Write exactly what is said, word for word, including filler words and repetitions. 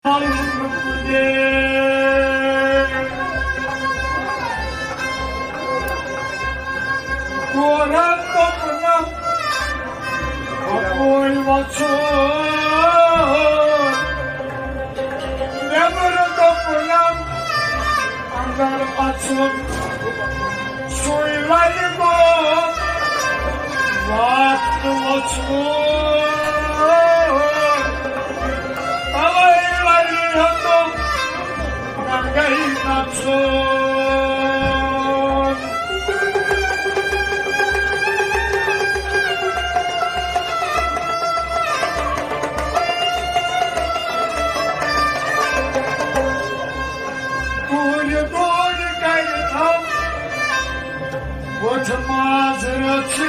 Corn دوٚپنم، اَپٲرۍ وَژھُن، نیٚبرٕ دوٚپنم، اندر اژُن، سُے لرِ گوٚو وقت ووٚژھمُت۔ توے لرِ ہیوٚتُم ننگے نژُن۔ دوٗرِ دوٗرِ کرِ تھم وۄٹھ معذرت۔